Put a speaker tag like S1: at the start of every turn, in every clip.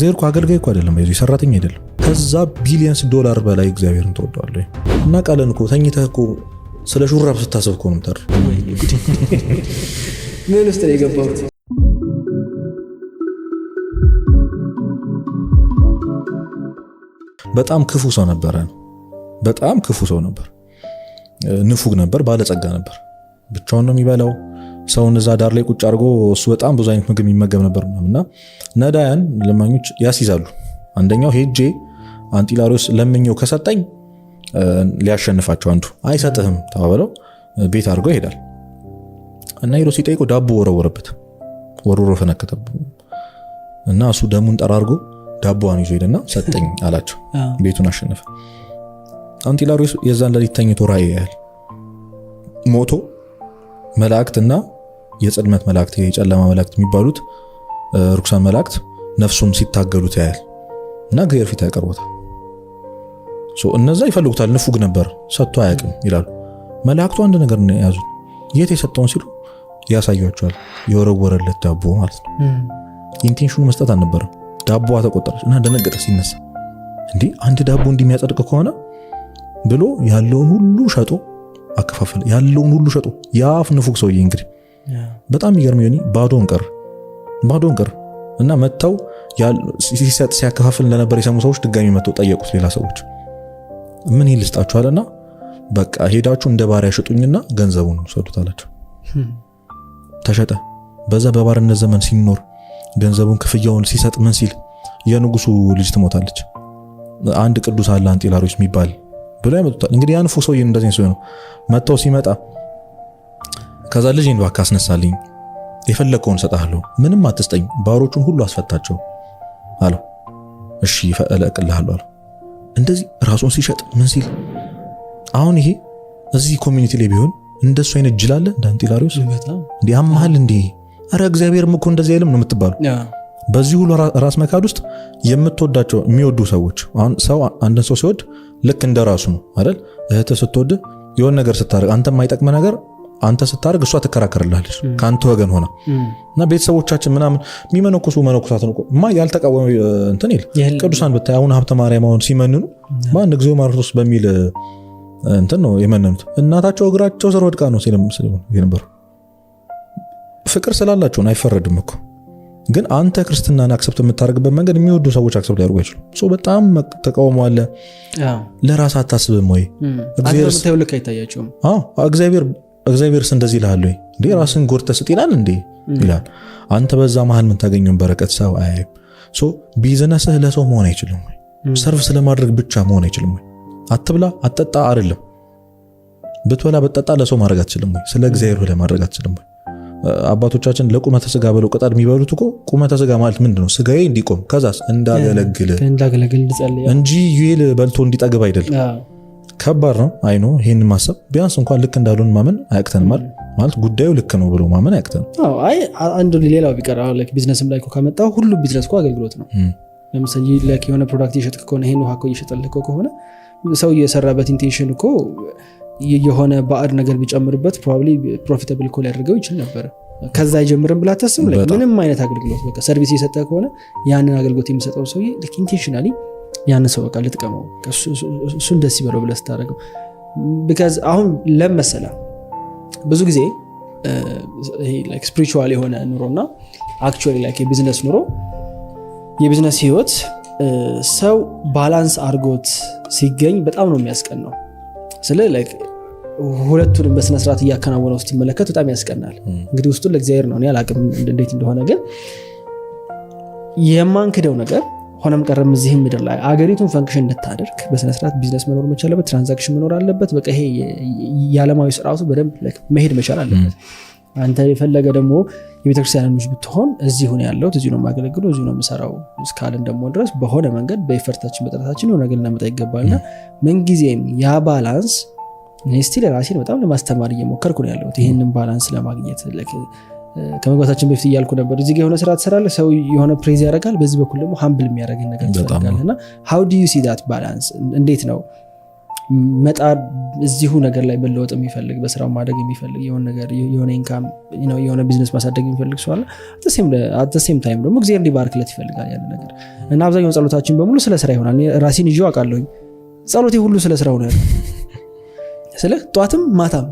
S1: እግዚአብሔር እኮ አገልጋይ እኮ አይደለም፣ ሰራተኛ አይደለም። ከዛ billions ዶላር በላይ እግዚአብሔርን ትወደዋለህ። እና ቃለን እኮ ተኝተህ እኮ ስለ ሹራብ ስታስብ እኮ ነው የምታድር።
S2: ምን ውስጥ ነው የገባሁት?
S1: በጣም ክፉ ሰው ነበረ። በጣም ክፉ ሰው ነበር። ንፉግ ነበር፣ ባለጸጋ ነበር። ብቻውን ነው የሚበላው። ሰውን እዛ ዳር ላይ ቁጭ አድርጎ እሱ በጣም ብዙ አይነት ምግብ የሚመገብ ነበር እና ነዳያን ለማኞች ያስይዛሉ። አንደኛው ሄጄ አንጢላሪዎስ ለምኘው ከሰጠኝ ሊያሸንፋቸው፣ አንዱ አይሰጥህም ተባብለው ቤት አድርገው ይሄዳል እና ሄዶ ሲጠይቀው ዳቦ ወረወረበት፣ ወርውሮ ፈነከተ እና እሱ ደሙን ጠራርጎ ዳቦዋን ይዞ ሄደና ሰጠኝ አላቸው። ቤቱን አሸነፈ። አንጢላሪዎስ የዛን ሌሊት ተኝቶ ራእይ ያያል። ሞቶ መላእክትና የጽልመት መላእክት፣ የጨለማ መላእክት የሚባሉት ርኩሳን መላእክት ነፍሱን ሲታገሉት ያያል እና እግዚአብሔር ፊት ያቀርቦታል። እነዛ ይፈልጉታል፣ ንፉግ ነበር ሰጥቶ አያውቅም ይላሉ። መላእክቱ አንድ ነገር ነው የያዙት። የት የሰጠውን ሲሉ ያሳያቸዋል። የወረወረለት ዳቦ ማለት ነው። Intention ኑ መስጠት አልነበረም። ዳቦዋ ተቆጠረች እና ደነገጠ። ሲነሳ እንዲህ አንድ ዳቦ እንዲሚያጸድቅ ከሆነ ብሎ ያለውን ሁሉ ሸጦ አከፋፈለ። ያለውን ሁሉ ሸጦ የአፍ ንፉግ ሰውዬ እንግዲህ በጣም የሚገርም ዮኒ፣ ባዶን ቀር፣ ባዶን ቀር እና መጥተው ሲሰጥ ሲያከፋፍል እንደነበር የሰሙ ሰዎች ድጋሚ መጥተው ጠየቁት። ሌላ ሰዎች ምን ይል ልስጣችኋልና በቃ ሄዳችሁ እንደ ባሪያ ሽጡኝና ገንዘቡን ውሰዱት አላቸው። ተሸጠ። በዛ በባርነት ዘመን ሲኖር ገንዘቡን ክፍያውን ሲሰጥ ምን ሲል የንጉሱ ልጅ ትሞታለች። አንድ ቅዱስ አለ አንጢላሪዎስ የሚባል ብሎ ያመጡታል። እንግዲህ ያ ንፉግ ሰውዬ እንደዚህ ሰው ነው። መጥተው ሲመጣ ከዛ ልጄን እባክህ አስነሳልኝ፣ የፈለግከውን እሰጥሃለሁ፣ ምንም አትስጠኝ፣ ባሮቹን ሁሉ አስፈታቸው አለው። እሺ እለቅልሃለሁ አለው። እንደዚህ ራሱን ሲሸጥ ምን ሲል አሁን ይሄ እዚህ community ላይ ቢሆን እንደሱ አይነት ጅል አለ እንደ አንጢላሪዎስ እንዲህ አመሃል እንዲህ ኧረ እግዚአብሔርም እኮ እንደዚህ አይልም ነው የምትባሉ። በዚህ ሁሉ ራስ መካድ ውስጥ የምትወዳቸው የሚወዱ ሰዎች፣ አሁን ሰው አንድን ሰው ሲወድ ልክ እንደ ራሱ ነው አይደል? እህትህ ስትወድ የሆነ ነገር ስታደርግ፣ አንተ የማይጠቅም ነገር አንተ ስታደርግ እሷ ትከራከርልሃለች ከአንተ ወገን ሆና። እና ቤተሰቦቻችን ምናምን የሚመነኩሱ መነኩሳትን እኮ ማ ያልተቃወመ እንትን የለ። ቅዱሳን ብታይ አሁን ሀብተ ማርያም አሁን ሲመንኑ ማን እግዚኦ ማርቶስ በሚል እንትን ነው የመነኑት። እናታቸው እግራቸው ስር ወድቃ ነው የነበሩ። ፍቅር ስላላቸውን አይፈረድም እኮ፣ ግን አንተ ክርስትናን accept የምታደርግበት መንገድ የሚወዱ ሰዎች accept ሊያደርጉ አይችሉም። በጣም ተቃውሞ አለ። ለራስ አታስብም ወይ?
S2: ልክ አይታያቸውም።
S1: እግዚአብሔርስ እንደዚህ ይልሃል ወይ እንዴ? ራስን ጎድተህ ስጥ ይላል እንዴ ይላል። አንተ በዛ መሀል የምታገኘውን በረከት ሰው አያይም። ቢዝነስህ ለሰው መሆን አይችልም ወይ? Serve ስለማድረግ ብቻ መሆን አይችልም ወይ? አትብላ አትጠጣ አይደለም። ብትበላ ብትጠጣ ለሰው ማድረግ አትችልም ወይ? ስለ እግዚአብሔር ብለህ ማድረግ አትችልም ወይ? አባቶቻችን ለቁመተ ስጋ ብለው ቅጠል የሚበሉት እኮ ቁመተ ስጋ ማለት ምንድን ነው? ስጋዬ እንዲቆም ከዛስ እንዳገለግል እንጂ ዩኤል በልቶ እንዲጠግብ አይደለም። ከባድ ነው። I know ይህን ማሰብ ቢያንስ እንኳን ልክ እንዳልሆን ማመን አያቅተንም ማለት ጉዳዩ ልክ ነው ብሎ ማመን አያቅተንም።
S2: አይ አንዱ ሌላው ቢቀር ቢዝነስም ላይ ከመጣ ሁሉም ቢዝነስ እኮ አገልግሎት ነው። ለምሳሌ የሆነ product እየሸጥክ ከሆነ፣ ይሄን ውሃ እኮ እየሸጠልህ ከሆነ ሰው የሰራበት intention እኮ የሆነ ባዕድ ነገር ቢጨምርበት probably profitable እኮ ሊያደርገው ይችል ነበረ። ከዛ አይጀምርም ብላ አታስብም? ምንም አይነት አገልግሎት በቃ service እየሰጠ ከሆነ ያንን አገልግሎት የሚሰጠው ሰውዬ intentionally ያንን ሰው በቃ ልጥቀመው፣ እሱን ደስ ይበለው ብለህ ስታደርገው፣ because አሁን ለመሰለ ብዙ ጊዜ spiritual የሆነ ኑሮ እና actually የቢዝነስ ኑሮ፣ የቢዝነስ ህይወት ሰው balance አድርጎት ሲገኝ በጣም ነው የሚያስቀናው። ስለ ሁለቱንም በስነስርዓት እያከናወነው ስትመለከት በጣም ያስቀናል። እንግዲህ ውስጡን ለእግዚአብሔር ነው፣ እኔ አላቅም እንዴት እንደሆነ። ግን የማንክደው ነገር ሆነም ቀረም እዚህም ምድር ላይ አገሪቱን function እንድታደርግ በስነስርዓት ቢዝነስ መኖር መቻል አለበት፣ transaction መኖር አለበት። በቃ ይሄ የዓለማዊ ስርዓቱ በደንብ መሄድ መቻል አለበት። አንተ የፈለገ ደግሞ የቤተክርስቲያን ልጅ ብትሆን እዚሁ ነው ያለሁት፣ እዚሁ ነው የማገለግለው፣ እዚሁ ነው የምሰራው እስካልን ደግሞ ድረስ በሆነ መንገድ በ effort ኣችን በጥረታችን የሆነ ነገር ልናመጣ ይገባልና ምንጊዜም ያ balance እኔ still ራሴን በጣም ለማስተማር እየሞከርኩ ነው ያለሁት ይህንን balance ለማግኘት። ከመግባታችን በፊት እያልኩ ነበር፣ እዚህ ጋር የሆነ ስራ ትሰራለህ፣ ሰው የሆነ praise ያደርጋል፣ በዚህ በኩል ደግሞ humble የሚያደርግን ነገር ትፈልጋለህ። እና how do you see that balance? እንዴት ነው መጣር፣ እዚሁ ነገር ላይ መለወጥ የሚፈልግ፣ በስራው ማደግ የሚፈልግ፣ የሆነ ነገር፣ የሆነ income፣ የሆነ ቢዝነስ ማሳደግ የሚፈልግ ሰው አለ። At the same time ደግሞ እግዚአብሔር እንዲባርክለት ይፈልጋል ያን ነገር። እና አብዛኛው ጸሎታችን በሙሉ ስለ ስራ ይሆናል። እኔ ራሴን ይዤው አውቃለሁኝ። ጸሎቴ ሁሉ ስለ ስራው ነው ያለው ስልህ ጠዋትም ማታም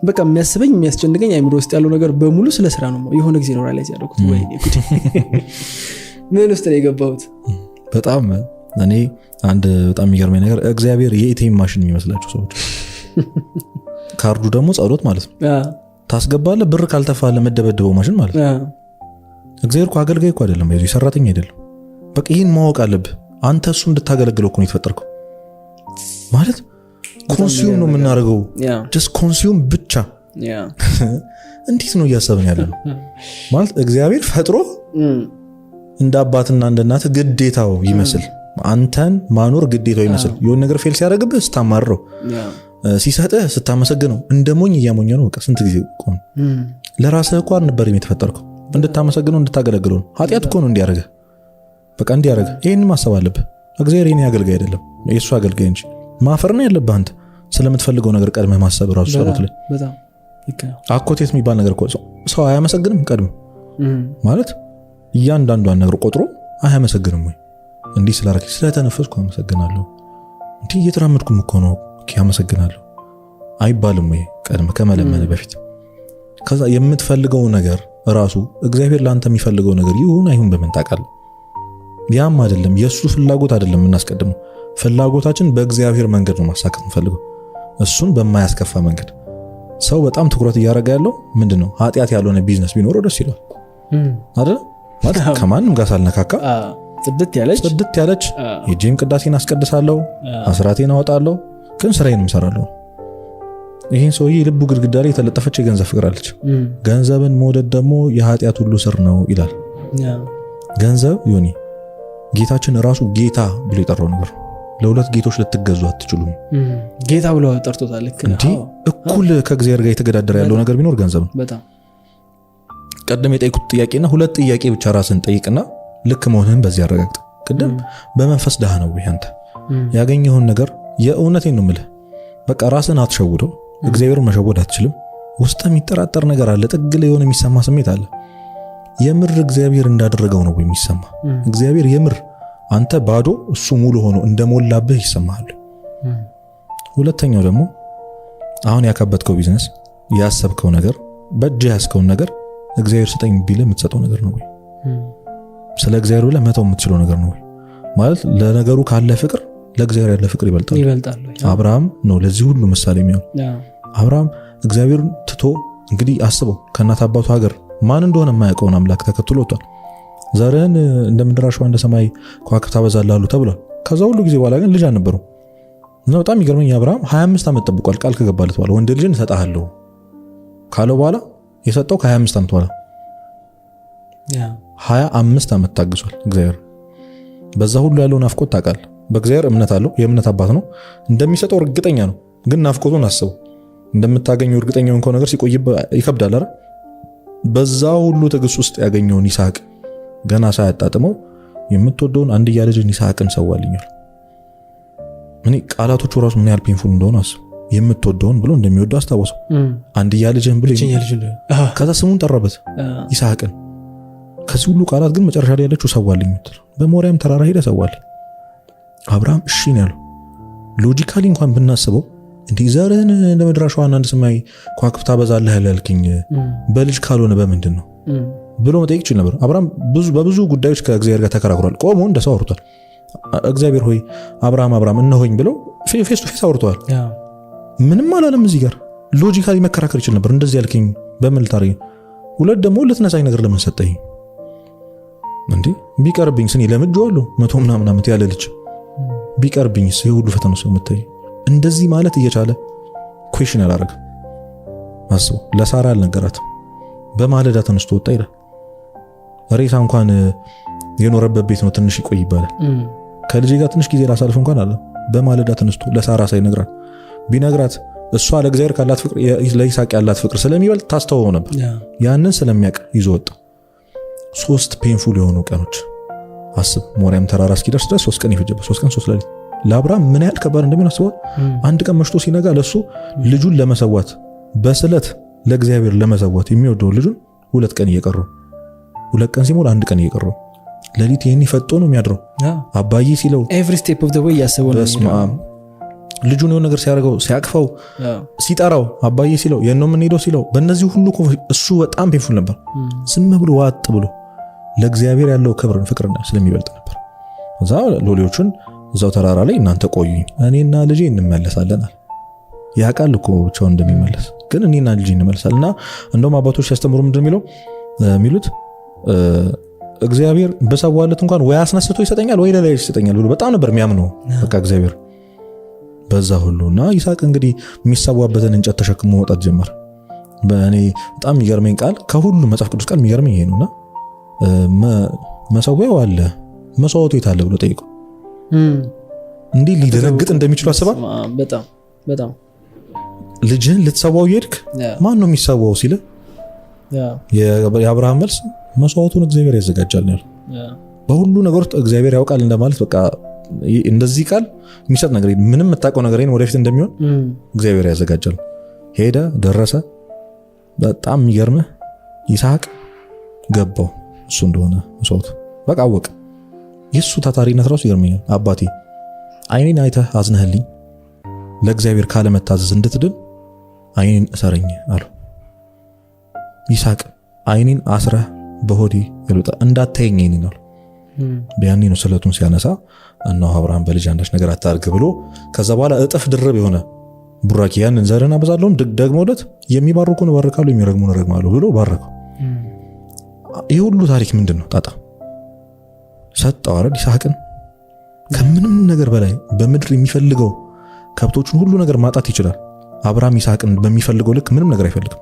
S2: በቃ የሚያስበኝ፣ የሚያስጨንቀኝ፣ አይምሮ ውስጥ ያለው ነገር በሙሉ ስለ ስራ ነው። የሆነ ጊዜ ነው realize ያደረኩት፣ ወይኔ ጉዴ፣ ምን ውስጥ ነው የገባሁት?
S1: በጣም እኔ አንድ በጣም የሚገርመኝ ነገር እግዚአብሔር የ ATM machine የሚመስላቸው ሰዎች፣ ካርዱ ደግሞ ጸሎት ማለት ነው። ታስገባለህ፣ ብር ካልተፋለ መደበድበው ማሽን ማለት ነው። እግዚአብሔር እኮ አገልጋይ እኮ አይደለም፣ ሰራተኛ አይደለም። በቃ ይህን ማወቅ አለብህ። አንተ እሱ እንድታገለግለው እኮ ነው የተፈጠርከው። ማለት consume ነው የምናደርገው፣ just consume ብቻ። እንዴት ነው እያሰብን ያለ ነው? ማለት እግዚአብሔር ፈጥሮ እንደ አባትና እንደ እናት ግዴታው ይመስል፣ አንተን ማኖር ግዴታው ይመስል፣ የሆነ ነገር fail ሲያደርግብህ ስታማርረው፣ ሲሰጥህ ስታመሰግነው፣ እንደ ሞኝ እያሞኘ ነው። በቃ ስንት ጊዜ ቆም። ለራስህ እኮ አልነበረም የተፈጠርከው፣ እንድታመሰግነው እንድታገለግለው ነው። ኃጢአት እኮ ነው እንዲያደርግህ፣ በቃ እንዲያደርግህ። ይህን ማሰብ አለብህ። እግዚአብሔር የኔ አገልጋይ አይደለም፣ የእሱ አገልጋይ እንጂ። ማፈር ነው ያለብህ አንተ ስለምትፈልገው ነገር ቀድመህ ማሰብ ራሱ ጸሎት ላይ።
S2: በጣም ልክ ነው።
S1: አኮቴት የሚባል ነገር እኮ ሰው አያመሰግንም ቀድሞ? ማለት እያንዳንዷን ነገር ቆጥሮ አያመሰግንም ወይ? እንዲህ ስላደረክ፣ ስለተነፈስኩ አመሰግናለሁ፣ እንዲህ እየተራመድኩም እኮ ነው፣ okay አመሰግናለሁ አይባልም ወይ ቀድመህ ከመለመን በፊት? ከዛ የምትፈልገው ነገር ራሱ እግዚአብሔር ለአንተ የሚፈልገው ነገር ይሁን አይሁን በምን ታውቃለህ? ያም አይደለም፣ የእሱ ፍላጎት አይደለም የምናስቀድመው። ፍላጎታችን በእግዚአብሔር መንገድ ነው ማሳካት የምንፈልገው፣ እሱን በማያስከፋ መንገድ። ሰው በጣም ትኩረት እያደረገ ያለው ምንድን ነው? ኃጢአት ያልሆነ ቢዝነስ ቢኖረው ደስ ይለዋል አይደለ? ማለት ከማንም ጋር ሳልነካካ
S2: ጽድት ያለች።
S1: ጽድት ያለች፣ ሄጄም ቅዳሴን አስቀድሳለሁ፣ አስራቴን አወጣለሁ፣ ግን ስራዬንም እሰራለሁ። ይህን ሰውዬ ልቡ ግድግዳ ላይ የተለጠፈች የገንዘብ ፍቅር አለች። ገንዘብን መውደድ ደግሞ የኃጢአት ሁሉ ስር ነው ይላል። ገንዘብ ዮኒ፣ ጌታችን ራሱ ጌታ ብሎ የጠራው ነገር ነው። ለሁለት ጌቶች ልትገዙ አትችሉም።
S2: ጌታ ብሎ ጠርቶታል። ልክ ነህ።
S1: እንዲህ እኩል ከእግዚአብሔር ጋር የተገዳደረ ያለው ነገር ቢኖር ገንዘብ ነው። ቀደም የጠየቁት ጥያቄና ሁለት ጥያቄ ብቻ ራስን ጠይቅና ልክ መሆንህን በዚህ አረጋግጥ። ቅድም በመንፈስ ድሃ ነው ወይ አንተ? ያገኘኸውን ነገር፣ የእውነቴን ነው የምልህ፣ በቃ ራስን አትሸውደው። እግዚአብሔርን መሸወድ አትችልም። ውስጥ የሚጠራጠር ነገር አለ፣ ጥግ ላይ የሆነ የሚሰማ ስሜት አለ። የምር እግዚአብሔር እንዳደረገው ነው የሚሰማ? እግዚአብሔር የምር አንተ ባዶ እሱ ሙሉ ሆኖ እንደሞላብህ ይሰማሃል? ሁለተኛው ደግሞ አሁን ያካበትከው ቢዝነስ፣ ያሰብከው ነገር፣ በእጅህ ያስከውን ነገር እግዚአብሔር ስጠኝ ቢልህ የምትሰጠው ነገር ነው ወይ? ስለ እግዚአብሔር ብለህ መተው የምትችለው ነገር ነው ወይ? ማለት ለነገሩ ካለ ፍቅር ለእግዚአብሔር ያለ ፍቅር ይበልጣል።
S2: ይበልጣል ወይ?
S1: አብርሃም ነው ለዚህ ሁሉ ምሳሌ የሚሆን። አብርሃም እግዚአብሔርን ትቶ፣ እንግዲህ አስበው፣ ከእናት አባቱ ሀገር ማን እንደሆነ የማያውቀውን አምላክ ተከትሎ ወጥቷል። ዘርህን እንደ ምድር አሸዋ እንደ ሰማይ ከዋክብት አበዛልሃለሁ ተብሏል። ከዛ ሁሉ ጊዜ በኋላ ግን ልጅ አልነበረው። እና በጣም የሚገርመኝ አብርሃም 25 ዓመት ጠብቋል። ቃል ከገባለት በኋላ፣ ወንድ ልጅን እሰጥሃለሁ ካለው በኋላ፣ የሰጠው ከ25 ዓመት በኋላ። 25 ዓመት ታግሷል እግዚአብሔር። በዛ ሁሉ ያለው ናፍቆት ታውቃለህ። በእግዚአብሔር እምነት አለው። የእምነት አባት ነው። እንደሚሰጠው እርግጠኛ ነው። ግን ናፍቆቱን አስበው። እንደምታገኘው እርግጠኛ የሆንከው ነገር ሲቆይ ይከብዳል አይደል? በዛ ሁሉ ትዕግስት ውስጥ ያገኘውን ይስሐቅ ገና ሳያጣጥመው የምትወደውን አንድያ ልጅን ይስሐቅን ሰዋልኛል። እኔ ቃላቶቹ ራሱ ምን ያህል painful እንደሆነ አስብ። የምትወደውን ብሎ እንደሚወደው አስታወሰው። አንድያ ልጅህን ብሎ ከዛ ስሙን ጠራበት ይስሐቅን። ከዚህ ሁሉ ቃላት ግን መጨረሻ ላይ ያለችው ሰዋልኝ የምትለው፣ በሞሪያም ተራራ ሄደ ሰዋልኝ። አብርሃም እሺ ነው ያለው። Logically እንኳን ብናስበው እንዲህ ዘርህን እንደ ምድር አሸዋና እንደ ሰማይ ከዋክብት አበዛለህ ያልከኝ በልጅ ካልሆነ በምንድን ነው ብሎ መጠየቅ ይችል ነበር። አብርሃም በብዙ ጉዳዮች ከእግዚአብሔር ጋር ተከራክሯል። ቆሞ እንደ ሰው አውርቷል። እግዚአብሔር ሆይ፣ አብርሃም አብርሃም እነሆኝ ብለው face to face አውርተዋል። ምንም አላለም። እዚህ ጋር logically መከራከር ይችል ነበር። እንደዚህ ያልከኝ በምን ልታደርገኝ? ሁለት ደግሞ ልትነሳኝ ነገር ለምን ሰጠኝ? እንዴ ቢቀርብኝ ስኔ ለምጄዋለሁ፣ 100 ምናምን ዓመት ያለ ልጅ ቢቀርብኝስ? ይሄ ሁሉ ፈተና ሰው የምታይ እንደዚህ ማለት እየቻለ question አላረግም። አስበው፣ ለሳራ አልነገራትም። በማለዳ ተነስቶ ወጣ ይላል። ሬሳ እንኳን የኖረበት ቤት ነው ትንሽ ይቆይ ይባላል። ከልጄ ጋር ትንሽ ጊዜ ላሳልፍ እንኳን አለ። በማለዳ ተነስቶ ለሳራ ሳይነግራት፣ ቢነግራት እሷ ለእግዚአብሔር ካላት ፍቅር ለይስሐቅ ያላት ፍቅር ስለሚበልጥ ታስተወው ነበር። ያንን ስለሚያውቅ ይዞ ወጣ። 3 painful የሆኑ ቀኖች አስብ። ሞሪያም ተራራ እስኪደርስ ድረስ 3 ቀን የፈጀበት፣ 3 ቀን 3 ሌሊት። ለአብርሃም ምን ያህል ከባድ እንደሚሆን አስበዋል። አንድ ቀን መሽቶ ሲነጋ ለሱ ልጁን ለመሰዋት በስለት ለእግዚአብሔር ለመሰዋት የሚወደውን ልጁን 2 ቀን እየቀረው፣ 2 ቀን ሲሞል 1 ቀን እየቀረው፣ ሌሊት ይሄን ፈጦ ነው የሚያድረው። አባዬ ሲለው
S2: every step of the way እያሰበው ነው።
S1: በስመ አብ። ልጁን የሆነ ነገር ሲያደርገው፣ ሲያቅፈው፣ ሲጠራው፣ አባዬ ሲለው፣ የት ነው የምንሄደው ሲለው፣ በእነዚህ ሁሉ እሱ በጣም painful ነበር። ዝም ብሎ ዋጥ ብሎ ለእግዚአብሔር ያለው ክብር ፍቅር ስለሚበልጥ ነበር። እዛ ሎሌዎቹን እዛው ተራራ ላይ እናንተ ቆዩኝ፣ እኔና ልጄ እንመለሳለን አለ። ያውቃል እኮ ብቻውን እንደሚመለስ፣ ግን እኔና ልጄ እንመለሳለን። እና እንደውም አባቶች ሲያስተምሩ ምንድን የሚሉት፣ እግዚአብሔር በሰዋለት እንኳን ወይ አስነስቶ ይሰጠኛል ወይ ለሌላ ይሰጠኛል ብሎ በጣም ነበር የሚያምነው። በቃ እግዚአብሔር በዛ ሁሉ። እና ይስሐቅ እንግዲህ የሚሰዋበትን እንጨት ተሸክሞ መውጣት ጀመር። በእኔ በጣም የሚገርመኝ ቃል፣ ከሁሉ መጽሐፍ ቅዱስ ቃል የሚገርመኝ ይሄ ነውና፣ መሰዊያው አለ፣ መስዋዕቱ የት አለ ብሎ ጠይቀው እንዲህ ሊደነግጥ እንደሚችሉ አስባል።
S2: በጣም በጣም።
S1: ልጅህን ልትሰዋው እየሄድክ ማን ነው የሚሰዋው ሲል የአብርሃም መልስ መስዋዕቱን እግዚአብሔር ያዘጋጃል ነው ያለው። በሁሉ ነገር ውስጥ እግዚአብሔር ያውቃል እንደማለት። በቃ እንደዚህ ቃል የሚሰጥ ነገር የለም። ምንም የምታውቀው ነገር የለም፣ ወደፊት እንደሚሆን እግዚአብሔር ያዘጋጃል። ሄደ፣ ደረሰ። በጣም የሚገርምህ ይስሐቅ ገባው እሱ እንደሆነ መስዋዕቱ። በቃ አወቀ። የእሱ ታታሪነት ራሱ ይገርመኛል። አባቴ አይኔን አይተህ አዝነህልኝ ለእግዚአብሔር ካለመታዘዝ እንድትድን አይኔን እሰረኝ አለው። ይስሐቅ አይኔን አስረህ በሆዴ ገልብጠህ እንዳታየኝ አይኔን አለው። ያኔ ነው ስለቱን ሲያነሳ እነሆ አብርሃም በልጅ አንዳች ነገር አታርግ ብሎ ከዛ በኋላ እጥፍ ድርብ የሆነ ቡራኪ፣ ያንን ዘርህን አበዛለሁም ደግሞለት የሚባርኩን እባርካለሁ፣ የሚረግሙን እረግማለሁ ብሎ ባረከው። ይህ ሁሉ ታሪክ ምንድን ነው? ጣጣ ሰጠው አይደል? ይስሐቅን ከምንም ነገር በላይ በምድር የሚፈልገው ከብቶቹን ሁሉ ነገር ማጣት ይችላል። አብርሃም ይስሐቅን በሚፈልገው ልክ ምንም ነገር አይፈልግም።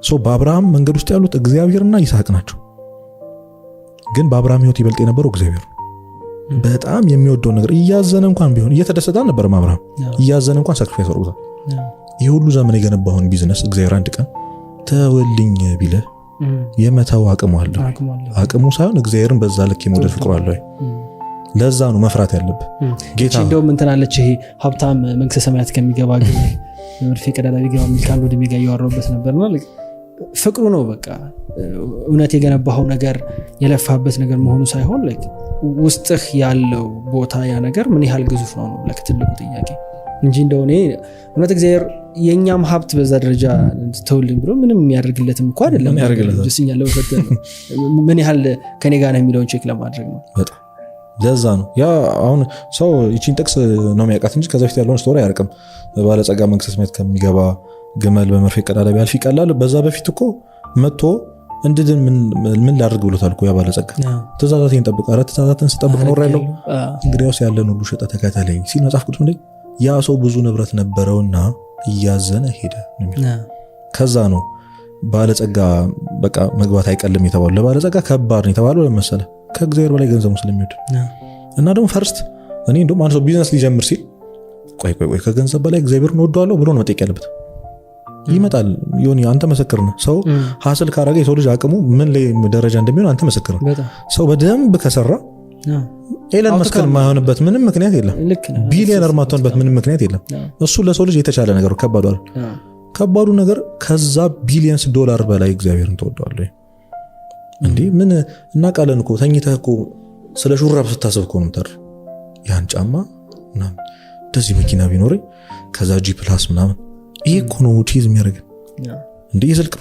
S1: So በአብርሃም መንገድ ውስጥ ያሉት እግዚአብሔርና ይስሐቅ ናቸው። ግን በአብርሃም ሕይወት ይበልጥ የነበረው እግዚአብሔር ነው። በጣም የሚወደው ነገር እያዘነ እንኳን ቢሆን፣ እየተደሰተ አልነበረም አብርሃም፣ እያዘነ እንኳን sacrifice አድርጎታል። ይህ ሁሉ ዘመን የገነባውን ቢዝነስ እግዚአብሔር አንድ ቀን ተወልኝ ቢልህ የመተው አቅሙ አለ? አቅሙ ሳይሆን እግዚአብሔርን በዛ ልክ የመውደድ ፍቅሩ አለ ወይ? ለዛ ነው መፍራት ያለብህ ጌታ።
S2: እንደውም እንትን አለች፣ ይሄ ሀብታም መንግስተ ሰማያት ከሚገባ ግን በመርፌ ቀዳዳ ቢገባ የሚል ከአንድ ወንድሜ ጋር እያወራሁበት ነበርና ፍቅሩ ነው በቃ። እውነት የገነባኸው ነገር፣ የለፋበት ነገር መሆኑ ሳይሆን ውስጥህ ያለው ቦታ ያ ነገር ምን ያህል ግዙፍ ነው ነው ትልቁ ጥያቄ እንጂ እንደው እኔ እውነት እግዚአብሔር የእኛም ሀብት በዛ ደረጃ ተውልኝ ብሎ ምንም የሚያደርግለትም እኮ አይደለም።
S1: ምን ያደርግለታል?
S2: Just እኛን ለመፈተን ነው። ምን ያህል ከኔ ጋር ነው የሚለውን check ለማድረግ ነው።
S1: በጣም ለዛ ነው። ያ አሁን ሰው ይቺን ጥቅስ ነው የሚያውቃት እንጂ ከዛ በፊት ያለውን story አያውቅም። ባለጸጋ መንግስተ ሰማያት ከሚገባ ግመል በመርፌ ቀዳዳ ቢያልፍ ይቀላል። በዛ በፊት እኮ መጥቶ እንድድን ምን ላድርግ ብሎታል እኮ ያ ባለጸጋ። ትእዛዛቴን ጠብቅ፣ ኧረ ትእዛዛትን ስጠብቅ ኖሬያለሁ፣ እንግዲያውስ ያለን ሁሉ ሸጠህ ተከተለኝ ሲል መጽሐፍ ቅዱስ እንደ ያ ሰው ብዙ ንብረት ነበረውና እያዘነ ሄደ ነው የሚለው። ከዛ ነው ባለጸጋ በቃ መግባት አይቀልም የተባለው። ለባለጸጋ ከባድ ነው የተባለው ለምን መሰለህ? ከእግዚአብሔር በላይ ገንዘቡ ስለሚወድ። እና ደግሞ first እኔ እንደውም አንድ ሰው ቢዝነስ ሊጀምር ሲል ቆይ ቆይ ቆይ፣ ከገንዘብ በላይ እግዚአብሔርን እወደዋለሁ ብሎ ነው መጠየቅ ያለበት። ይመጣል ዮኒ፣ አንተ ምስክር ነህ። ሰው hustle ካረገ የሰው ልጅ አቅሙ ምን ላይ ደረጃ እንደሚሆን አንተ ምስክር ነህ። ሰው በደንብ ከሰራ ኤለን መስክ የማይሆንበት ምንም ምክንያት የለም። ቢሊዮነር ማትሆንበት ምንም ምክንያት የለም። እሱ ለሰው ልጅ የተቻለ ነገር ከባዱ አይደል። ከባዱ ነገር ከዛ billions ዶላር በላይ እግዚአብሔርን ትወደዋለህ እንዴ? ምን እናውቃለን እኮ፣ ተኝተህ እኮ ስለ ሹራብ ስታስብ እኮ ነው የምታድር። ያን ጫማ ምናምን፣ እንደዚህ መኪና ቢኖረኝ፣ ከዛ G plus ምናምን፣ ይሄ እኮ ነው chase የሚያደርገን። እንዴ የስልክ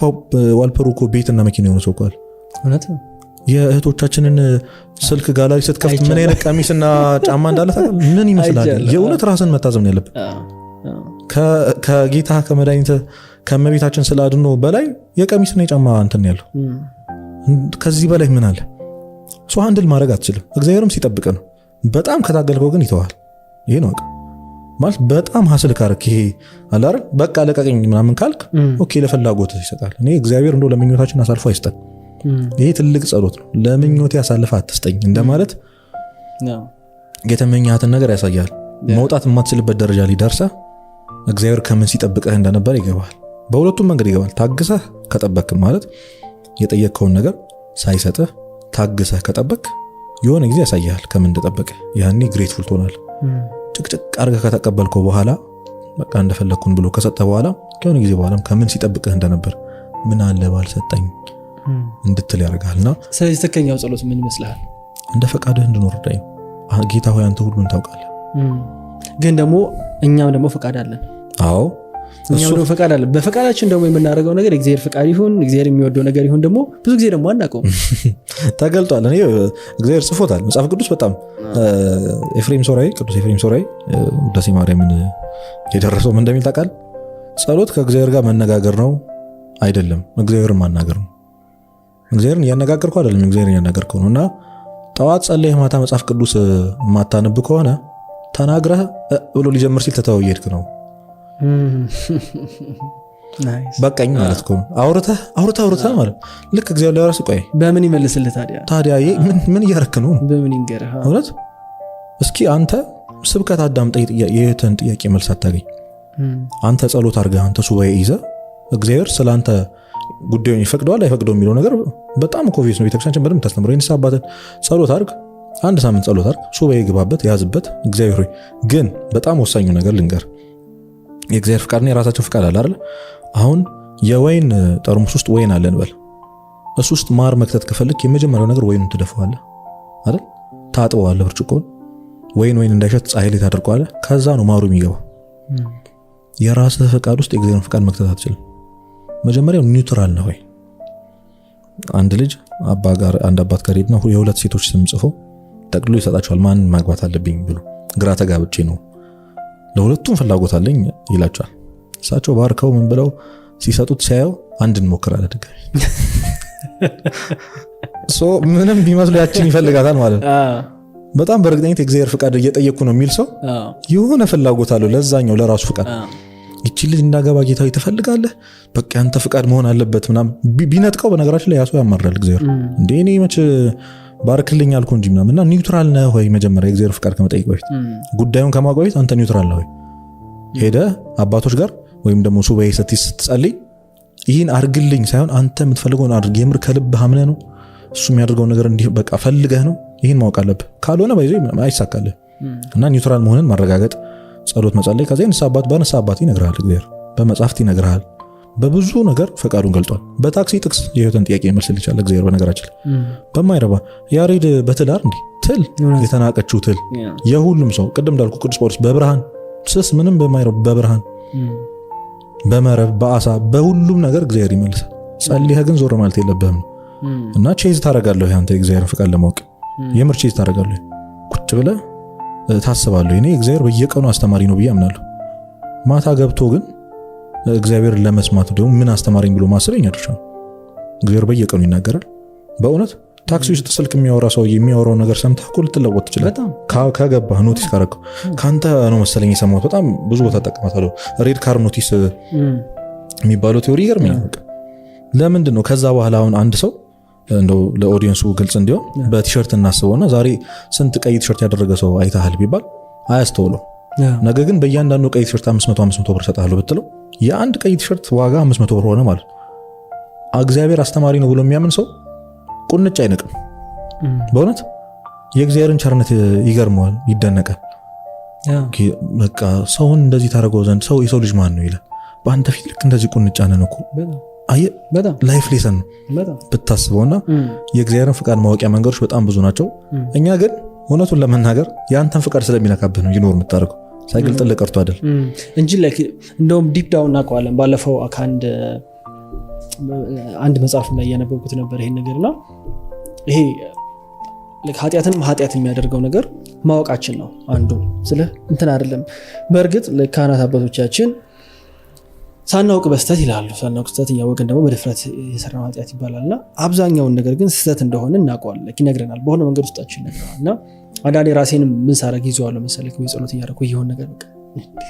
S1: wallpaper ኡ እኮ ቤትና መኪና የሆነ ሰው እኮ አለ።
S2: እውነት ነው።
S1: የእህቶቻችንን ስልክ ጋላሪ ስትከፍት ምን አይነት ቀሚስና ጫማ እንዳለ ታውቃለህ? ምን ይመስላል? የእውነት ራስን መታዘብ ነው ያለብን። ከጌታ ከመድኃኒት ከእመቤታችን ስለ አድኖ በላይ የቀሚስና የጫማ እንትን ያለው ከዚህ በላይ ምን አለ? So handle ማድረግ አትችልም። እግዚአብሔርም ሲጠብቅ ነው። በጣም ከታገልከው ግን ይተዋል። ይሄ ነው ማለት። በጣም hustle ካረክ፣ ይሄ አለ አይደል፣ በቃ ለቀቀኝ ምናምን ካልክ okay ለፍላጎት ይሰጣል። እኔ እግዚአብሔር እንደው ለምኞታችን አሳልፎ አይስጠን። ይሄ ትልቅ ጸሎት ነው። ለምኞቴ አሳልፈህ አትስጠኝ እንደማለት። የተመኛትን ነገር ያሳያል። መውጣት የማትችልበት ደረጃ ሊደርሰህ እግዚአብሔር ከምን ሲጠብቅህ እንደነበር ይገባል። በሁለቱም መንገድ ይገባል። ታግሰህ ከጠበክ፣ ማለት የጠየቅከውን ነገር ሳይሰጥህ ታግሰህ ከጠበክ የሆነ ጊዜ ያሳያል ከምን እንደጠበቀ። ያኔ grateful ትሆናለህ። ጭቅጭቅ አድርገህ ከተቀበልከው በኋላ በቃ እንደፈለግኩን ብሎ ከሰጠ በኋላ ከሆነ ጊዜ በኋላም ከምን ሲጠብቅህ እንደነበር ምን አለ ባልሰጠኝ እንድትል ያደርግሃልና።
S2: ስለዚህ ትክክለኛው ጸሎት ምን ይመስልሃል?
S1: እንደ ፈቃድህ እንድኖር እርዳኝ ጌታ ሆይ፣ አንተ ሁሉን ታውቃለህ።
S2: ግን ደግሞ እኛም ደግሞ ፈቃድ አለን።
S1: አዎ፣
S2: እኛም ደግሞ ፈቃድ አለን። በፈቃዳችን ደግሞ የምናደርገው ነገር እግዚአብሔር ፈቃድ ይሁን፣ እግዚአብሔር የሚወደው ነገር ይሁን ደግሞ ብዙ ጊዜ ደግሞ አናውቀውም።
S1: ተገልጧል። እኔ እግዚአብሔር ጽፎታል መጽሐፍ ቅዱስ። በጣም ኤፍሬም ሶርያዊ፣ ቅዱስ ኤፍሬም ሶርያዊ ውዳሴ ማርያምን የደረሰው ምን እንደሚል ታውቃለህ? ጸሎት ከእግዚአብሔር ጋር መነጋገር ነው አይደለም፣ እግዚአብሔርን ማናገር ነው። እግዚአብሔርን እያነጋገርከው አይደለም፣ እግዚአብሔርን እያናገርከው ነው። እና ጠዋት ጸለይህ ማታ መጽሐፍ ቅዱስ የማታነብ ከሆነ ተናግረህ ብሎ ሊጀምር ሲል ትተኸው እየሄድክ ነው። በቃኝ ማለት እኮ ነው። አውርተህ አውርተህ አውርተህ ማለት ልክ እግዚአብሔር ሊያወራ ሲቆይ
S2: በምን ይመልስልህ ታዲያ?
S1: ታዲያ ምን እያረክ ነው?
S2: በምን ይንገርህ?
S1: እውነት እስኪ አንተ ስብከት አዳምጠህ የህይወትህን ጥያቄ መልስ አታገኝ። አንተ ጸሎት አድርገህ፣ አንተ ሱባኤ ይዘህ እግዚአብሔር ስለ አንተ ጉዳዩን ይፈቅደዋል አይፈቅደው የሚለው ነገር በጣም obvious ነው። ቤተክርስቲያን በደንብ ታስተምረው። የንስሐ አባትን ጸሎት አድርግ፣ አንድ ሳምንት ጸሎት አድርግ፣ ሱባኤ ግባበት፣ ያዝበት። እግዚአብሔር ሆይ፣ ግን በጣም ወሳኙ ነገር ልንገር፣ የእግዚአብሔር ፍቃድና የራሳቸው ፍቃድ አለ አይደል? አሁን የወይን ጠርሙስ ውስጥ ወይን አለ እንበል። እሱ ውስጥ ማር መክተት ከፈለክ የመጀመሪያው ነገር ወይኑን ትደፋዋለህ አይደል? ታጥበዋለህ ብርጭቆን፣ ወይን ወይን እንዳይሸት ፀሐይ ላይ ታደርቀዋለህ። ከዛ ነው ማሩ የሚገባው። የራስህ ፈቃድ ውስጥ የእግዚአብሔርን ፍቃድ መክተት አትችልም። መጀመሪያው neutral ነው ወይ? አንድ ልጅ አባ ጋር፣ አንድ አባት ጋር ሄድና የሁለት ሴቶች ስም ጽፎ ጠቅልሎ ይሰጣቸዋል። ማን ማግባት አለብኝ ብሎ፣ ግራ ተጋብቼ ነው፣ ለሁለቱም ፍላጎት አለኝ ይላቸዋል። እሳቸው ባርከው ምን ብለው ሲሰጡት ሲያየው አንድ እንሞክራለን ድጋሚ። So ምንም ቢመስሉ ያችን ይፈልጋታል ማለት ነው። በጣም በእርግጠኝነት የእግዚአብሔር ፍቃድ እየጠየቅኩ ነው የሚል ሰው የሆነ ፍላጎት አለው ለዛኛው ለራሱ ፍቃድ። ይቺ ልጅ እንዳገባ ጌታ ትፈልጋለህ፣ በቃ ያንተ ፍቃድ መሆን አለበት ምናምን ቢነጥቀው በነገራችን ላይ ያ ሰው ያማራል። እግዚአብሔር እንዴ እኔ መች ባርክልኝ አልኩ እንጂ ምናምን። እና neutral ነህ ወይ? መጀመሪያ የእግዚአብሔር ፍቃድ ከመጠየቅ በፊት፣ ጉዳዩን ከማወቅ በፊት አንተ neutral ነህ ወይ? ሄደህ አባቶች ጋር ወይም ደግሞ ሱባኤ ስትጸልይ ይህን አርግልኝ ሳይሆን አንተ የምትፈልገውን አድርግ። የምር ከልብህ አምነህ ነው፣ እሱ የሚያደርገውን ነገር እንዲህ በቃ ፈልገህ ነው። ይህን ማወቅ አለብህ። ካልሆነ by the way አይሳካልህ። እና neutral መሆንን ማረጋገጥ፣ ጸሎት መጸለይ፣ ከዚያ ንስሐ አባት፣ በንስሐ አባት ይነግርሃል። እግዚአብሔር በመጽሐፍት ይነግርሃል። በብዙ ነገር ፈቃዱን ገልጧል። በታክሲ ጥቅስ የህይወትን ጥያቄ መልስል ይችላል እግዚአብሔር። በነገራችን ላይ በማይረባ ያሬድ በትል አይደል እንዲህ ትል የተናቀችው ትል የሁሉም ሰው፣ ቅድም እንዳልኩ ቅዱስ ጳውሎስ በብርሃን ስስ ምንም በማይረባ በብርሃን፣ በመረብ፣ በአሳ፣ በሁሉም ነገር እግዚአብሔር ይመልሳል። ጸልየህ ግን ዞር ማለት የለብህም ነው። እና chase ታደርጋለህ አንተ የእግዚአብሔርን ፈቃድ ለማወቅ፣ የምር chase ታደርጋለህ። ቁጭ ብለህ ታስባለህ። እኔ እግዚአብሔር በየቀኑ አስተማሪ ነው ብዬ አምናለሁ። ማታ ገብቶ ግን እግዚአብሔርን ለመስማት ደግሞ ምን አስተማሪኝ ብሎ ማሰብ የኛ ድርሻ ነው። እግዚአብሔር በየቀኑ ይናገራል። በእውነት ታክሲ ውስጥ ስልክ የሚያወራ ሰው የሚያወራው ነገር ሰምተህ እኮ ልትለወጥ ትችላለህ። ከገባህ፣ notice ካረከው። ከአንተ ነው መሰለኝ የሰማሁት። በጣም ብዙ ቦታ እጠቀማታለሁ። Red car notice የሚባለው theory ይገርመኛል። በቃ ለምንድን ነው ከዛ በኋላ አሁን አንድ ሰው፣ እንደው ለ audience ኡ ግልጽ እንዲሆን በቲሸርት እናስበውና ዛሬ ስንት ቀይ ቲሸርት ያደረገ ሰው አይተሃል ቢባል አያስተውለው። ነገ ግን በእያንዳንዱ ቀይ ቲሸርት 500 500 ብር እሰጥሃለሁ ብትለው የአንድ ቀይ ቲሸርት ዋጋ 500 ብር ሆነ ማለት ነው። እግዚአብሔር አስተማሪ ነው ብሎ የሚያምን ሰው ቁንጭ አይንቅም። በእውነት የእግዚአብሔርን ቸርነት ይገርመዋል፣ ይደነቃል። በቃ ሰውን እንደዚህ ታደርገው ዘንድ ሰው የሰው ልጅ ማን ነው ይላል። በአንተ ፊት ልክ እንደዚህ ቁንጫ ነን እኮ። አየህ፣ life lesson ነው ብታስበውና የእግዚአብሔርን ፍቃድ ማወቂያ መንገዶች በጣም ብዙ ናቸው። እኛ ግን እውነቱን ለመናገር የአንተን ፍቃድ ስለሚነካብህ ነው ignore የምታደርገው፣ ሳይገልጥልህ ቀርቶ አይደል።
S2: እንጂ እንደውም deep down እናውቀዋለን። ባለፈው ከአንድ አንድ መጽሐፍ ላይ እያነበብኩት ነበር ይሄን ነገር። እና ይሄ ኃጢአትንም ኃጢአት የሚያደርገው ነገር ማወቃችን ነው አንዱ። ስለ እንትን አይደለም። በእርግጥ ካህናት አባቶቻችን ሳናውቅ በስተት ይላሉ። ሳናውቅ ስተት፣ እያወቅን ደግሞ በድፍረት የሰራነው ኃጢአት ይባላል። እና አብዛኛውን ነገር ግን ስህተት እንደሆነ እናውቀዋለን፣ ይነግረናል፣ በሆነ መንገድ ውስጣችን ይነግረናል። እና አንዳንዴ ራሴንም ምን ሳረግ ይዘዋለሁ መሰለህ? ወይ ጸሎት እያደረኩ የሆነ ነገር በቃ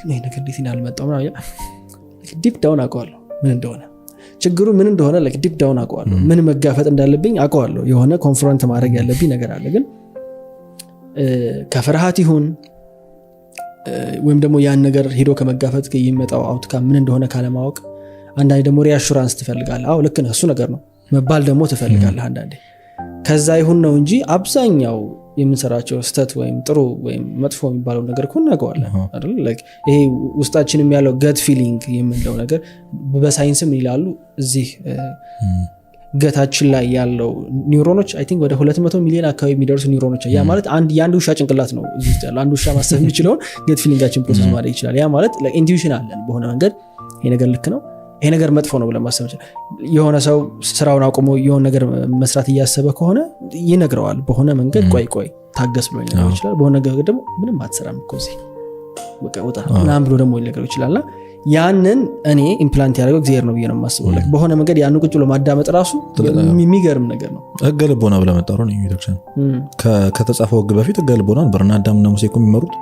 S2: ይሄ ነገር እንዴት አልመጣም? Deep down አውቀዋለሁ ምን እንደሆነ፣ ችግሩ ምን እንደሆነ deep down አውቀዋለሁ። ምን መጋፈጥ እንዳለብኝ አውቀዋለሁ። የሆነ confront ማድረግ ያለብኝ ነገር አለ። ግን ከፍርሃት ይሁን ወይም ደግሞ ያን ነገር ሄዶ ከመጋፈጥ የሚመጣው outcome ምን እንደሆነ ካለማወቅ፣ አንዳንዴ ደግሞ reassurance ትፈልጋለህ። አዎ ልክ ነህ፣ እሱ ነገር ነው መባል ደግሞ ትፈልጋለህ አንዳንዴ። ከዛ ይሁን ነው እንጂ አብዛኛው የምንሰራቸው ስህተት ወይም ጥሩ ወይም መጥፎ የሚባለው ነገር እኮ እናውቀዋለን አይደል? Like ይሄ ውስጣችንም ያለው gut feeling የምንለው ነገር፣ በሳይንስም ይላሉ፣ እዚህ gut ኣችን ላይ ያለው ኒውሮኖች I think ወደ 200 ሚሊዮን አካባቢ የሚደርሱ ኒውሮኖች፣ ያ ማለት የአንድ ውሻ ጭንቅላት ነው እዚህ ውስጥ ያለው። አንድ ውሻ ማሰብ የሚችለውን gut feeling ኣችን process ማድረግ ይችላል። ያ ማለት intuition አለን። በሆነ መንገድ ይሄ ነገር ልክ ነው፣ ይሄ ነገር መጥፎ ነው ብለን ማሰብ ይችላል። የሆነ ሰው ስራውን አቁሞ የሆነ ነገር መስራት እያሰበ ከሆነ ይነግረዋል በሆነ መንገድ፣ ቆይ ቆይ ታገስ ብሎ ሊነግረው ይችላል። በሆነ ነገር ደግሞ ምንም አትሰራም እኮ እዚህ፣ በቃ ውጣ ምናምን ብሎ ደግሞ ሊነግረው ይችላል። እና ያንን እኔ implant ያደረገው እግዚአብሔር ነው ብዬ ነው የማስበው። Like በሆነ መንገድ ያንን ቁጭ ብሎ ማዳመጥ ራሱ የሚገርም ነገር ነው።
S1: ህገ ልቦና ብለህ መጣሩ ነው ቤተክርስቲያን። ከተጻፈው ህግ በፊት ህገ ልቦና ነበር እና አዳምና ሙሴ እኮ የሚመሩት፣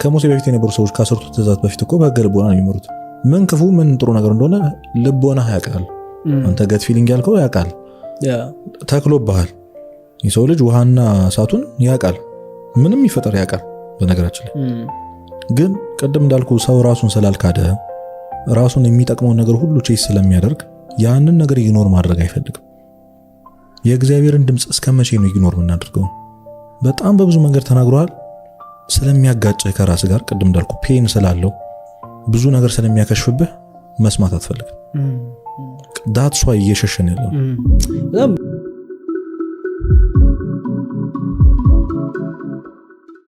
S1: ከሙሴ በፊት የነበሩ ሰዎች ከአስርቱ ትእዛዛት በፊት እኮ በህገ ልቦና ነው የሚመሩት። ምን ክፉ ምን ጥሩ ነገር እንደሆነ ልቦና ያውቃል። አንተ gut feeling ያልከው ያውቃል፣ ተክሎብሃል። የሰው ልጅ ውሃና እሳቱን ያውቃል፣ ምንም ይፈጠር ያውቃል። በነገራችን ላይ ግን ቅድም እንዳልኩ ሰው ራሱን ስላልካደ፣ ራሱን የሚጠቅመውን ነገር ሁሉ chase ስለሚያደርግ ያንን ነገር ignore ማድረግ አይፈልግም። የእግዚአብሔርን ድምፅ እስከ መቼ ነው ignore የምናደርገው? በጣም በብዙ መንገድ ተናግሯል። ስለሚያጋጭህ ከራስ ጋር፣ ቅድም እንዳልኩ pain ስላለው፣ ብዙ ነገር ስለሚያከሽፍብህ መስማት አትፈልግም። That's why እየሸሸን ያለው።
S2: በጣም።